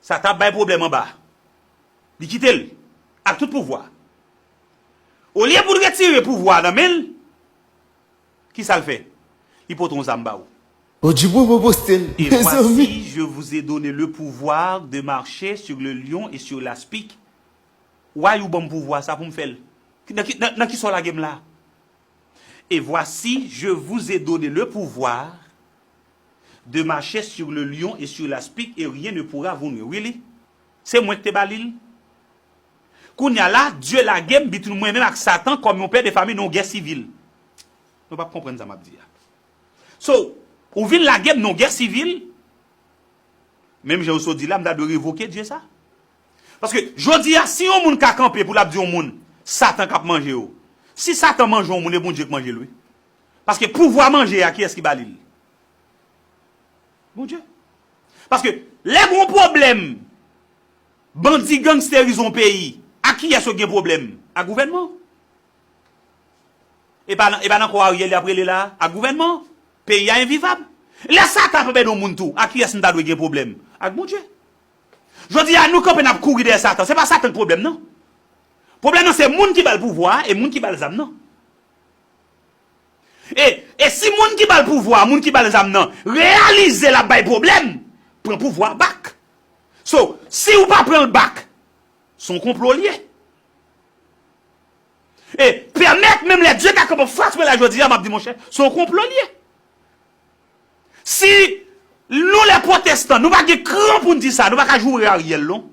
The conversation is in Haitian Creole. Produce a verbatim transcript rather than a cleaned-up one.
Sa t ap bay pwoblèm anba. Li kite l ak tout pouvwa. Olye pou l retire pouvwa nan men l, kisa l fè? Li pote yon zam ba ou. Odjibwe mwen poste l. Et voici, je vous ai donné le pouvoir de marcher sur le lion et sur l'aspic. Why ou ban m pouvwa sa pou m fè l? Nan ki, nan, nan ki sa w lage m la? Et voici, je vous ai donné le pouvoir de marcher sur le lion et sur l'aspic, et rien ne pourra vous nuire. Really? Se mwen ki te ba li l? Kounye a la, Dye lage m, bitou mwen menm ak Satan kòm yon pè de fanmi nan yon gè sivil. Nou p ap konprann sa m ap di a. So, ou vin lage m nan yon gè sivil, menm jan ou sot di la, m ta dwe revoke Dye sa. Paske, jodi a, si yon moun ka kanpe pou l ap di yon moun, Satan k ap manje yo. Si Satan manje yon moun, e Bondye k manje l, wi. Paske pouvwa manje a, kiyès ki ba li l? Bondye. Paske, lè gon pwoblèm, bandi gangsterize yon peyi, ak kiyès yo gen pwoblèm? Ak gouvènman. E pa nan, e pa nan kò Ariel y ap rele la, ak gouvènman. Peyi a envivab. Lè Satan ap anmède yon moun tou, ak kiyès nou ta dwe gen pwoblèm? Ak Bondye. Jodi a, nou kanpe n ap kouri dèyè Satan. Se pa Satan k pwoblèm nan. Pwoblèm nan se moun ki ba l pouvwa a e moun ki ba l zam nan. E, e si moun ki ba l pouvwa a, moun ki ba l zam nan, reyalize l ap bay pwoblèm, pran pouvwa a back. So, si ou pa pran l back, se yon konplo l ye. E pèmèt menm lè Dye ka kanpe anfas mwen la jodi a, m ap di monchè, se yon konplo l ye. Si nou lè pwotestan, nou pa gen kran pou n di sa, nou pa ka joure Ariel non.